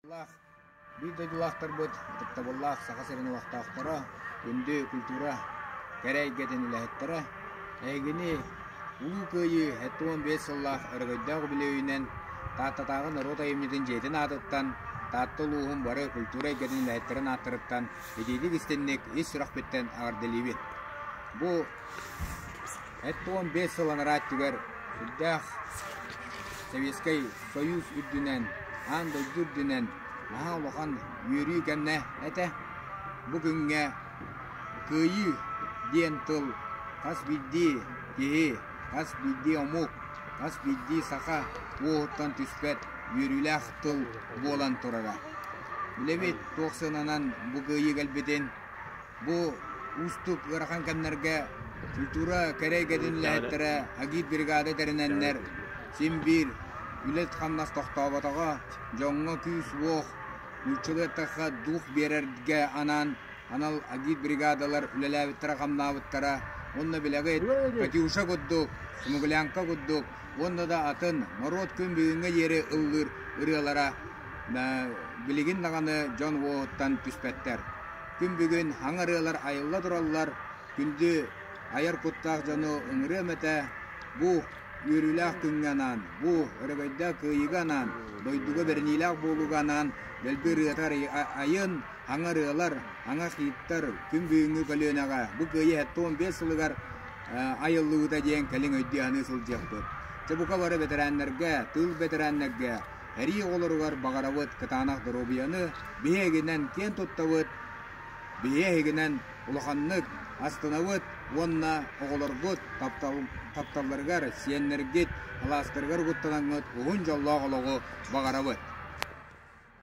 Биир дойдулаахтарбыт, ытыктабыллаах Саха сирин олохтоохторо, күндү культура кэрэ эйгэтин үлэһиттэрэ, эһигини Улуу Кыайыы 75 сыллаах өрөгөйдөөх үбүлүөйүнэн Тааттатааҕы норуот айымньытын дьиэтин аатыттан, Таатта улууһун бары культура эйгэтин үлэһиттэрин ааттарыттан итиитик истинник ис сүрэхпиттэн эҕэрдэлиибин. Бу 75 сыл анараа өттүгэр сүрдээх Советскай Союз үрдүнэн, аан дойду үрдүнэн наһаа улахан үөрүү кэмнэ этэ. Бу күҥҥэ Кыайыы диэн тыл хас биирдии киһи, хас биирдии омук, хас биирдии саха уоһуттан түспэт үөрүүлээх тыл буолан турара. Билэбит туох сыананан бу кыайыы кэлбитин. Бу уустук ыарахан кэмнэргэ культура кэрэ эйгэтин үлэһиттэрэ агит-бригада тэринэннэр син биир үлэ-хамнас тохтооботоҕо, дьоҥҥо күүс-уох, нууччалыы эттэххэ дух биэрэргэ анаан анал агит-бригадалар үлэлээбиттэрэ-хамнаабыттара уонна билэҕит Катюша курдук, Смуглянка курдук уонна да атын норуот күн бүгүҥҥэ диэри ыллыыр ырыалара билигин даҕаны дьон уоһуттан түспэттэр. Күн бүгүн хаҥа ырыалар айылла тураллар, күндү айар куттаах дьону ыҥырыам этэ, бу үөрүүлээх күҥҥэ анаан, бу өрөгөйдөөх кыайыыга анаан, дойдуга бэриниилээх буолууга анаан дэлби ырыата айын, хаҥа ырыалар, хаҥа хиттар күн бүгүҥҥү көлүөнэҕэ бу кыайыы 75 сылыгар айыллыбыта диэн кэлин өйдүү-саныы сылдьыахпыт. Чэ бука бары бэтэрээннэргэ, тыыл бэтэрээннэргэ Эрии оҕолоругар баҕарабыт кытаанах доруобуйаны, биһиэгинэн киэн туттабыт, биһиэгинэн улаханнык астынабыт уонна оҕолоргут тапталларыгар, сиэннэргит алаастарыгар угуттанаҥҥыт уһун дьоллоох олоҕу баҕарабыт.